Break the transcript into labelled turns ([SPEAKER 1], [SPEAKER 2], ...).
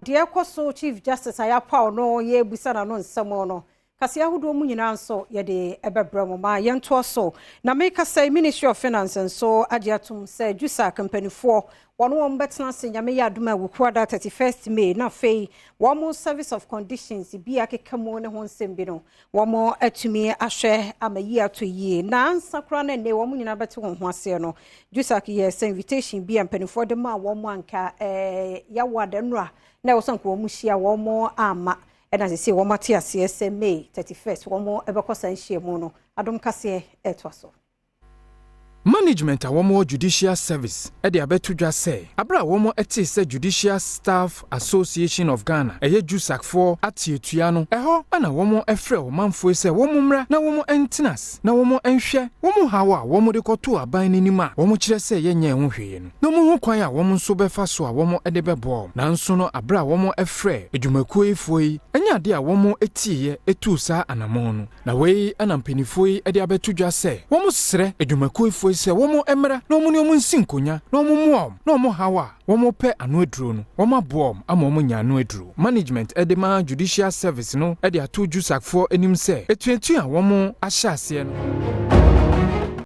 [SPEAKER 1] Deɛ ɛkɔ so, Chief Justice a yɛapaw no, yɛbusa n'ano nsɛm no, kaseɛ ahodoɔ mu nyinaa nso yɛde ɛbɛbrɛ mo. Ma yɛntoa so na meka sɛ Ministry of Finance nso agye atom sɛ JUSAG mpanimfoɔ wɔn bɛtena ase, Nyame yɛ adom a, Wukuada 31st May, na afei wɔn service of conditions bi akeka mu ne ho nsɛm bi no, wɔn atumi ahwɛ ama yi ato yie. Na ansa koraa na nnɛ wɔn nyinaa bɛte wɔn ho aseɛ no, JUSAG yɛ sɛ invitation bi a mpanimfoɔ de maa wɔn anka yɛwɔ adanura na ɛwɔ sɛ nka wɔn hyia, wɔn ama, ɛna sisi wɔn ate aseɛ sɛ May 31st wɔn bɛkɔ saa nhyiamu no. Adom kaseɛ ɛtoa so.
[SPEAKER 2] Management a wɔwɔ Judicial Service de abɛto dwa sɛ abere a wɔn te sɛ Judicial Staff Association of Ghana, ɛyɛ JUSAGfoɔ, ateatua no, ɛhɔ ana wɔn frɛ ɔmanfoɔ sɛ wɔn mmra na wɔn ntena ase na wɔn nhwɛ wɔn haw a wɔn de kɔto aban n'anim a wɔn kyerɛ sɛ yɛnyɛ ho hwee no, na wɔn ho kwan a wɔn nso bɛfa so a wɔn de bɛboa wɔn. Nanso no, abere a wɔn frɛ adwumakuo yifoɔ yi, ɛnyɛ adeɛ a wɔn tieɛ etu saa anammɔn no. Na wei ɛna mpanimfoɔ yi de abɛto dwa sɛ wɔn srɛ adwumakuo yifoɔ yi sɛ wɔn mmra na wɔn ne wɔn nsi nkonnwa na wɔn mmoa wɔn, na wɔn haw a wɔn pɛ ano aduro no, wɔn aboa wɔn ama wɔn nya ano aduro. Management de ma Judicial Service no de ato JUSAGfoɔ anim sɛ etuatua a wɔn ahyɛ aseɛ no.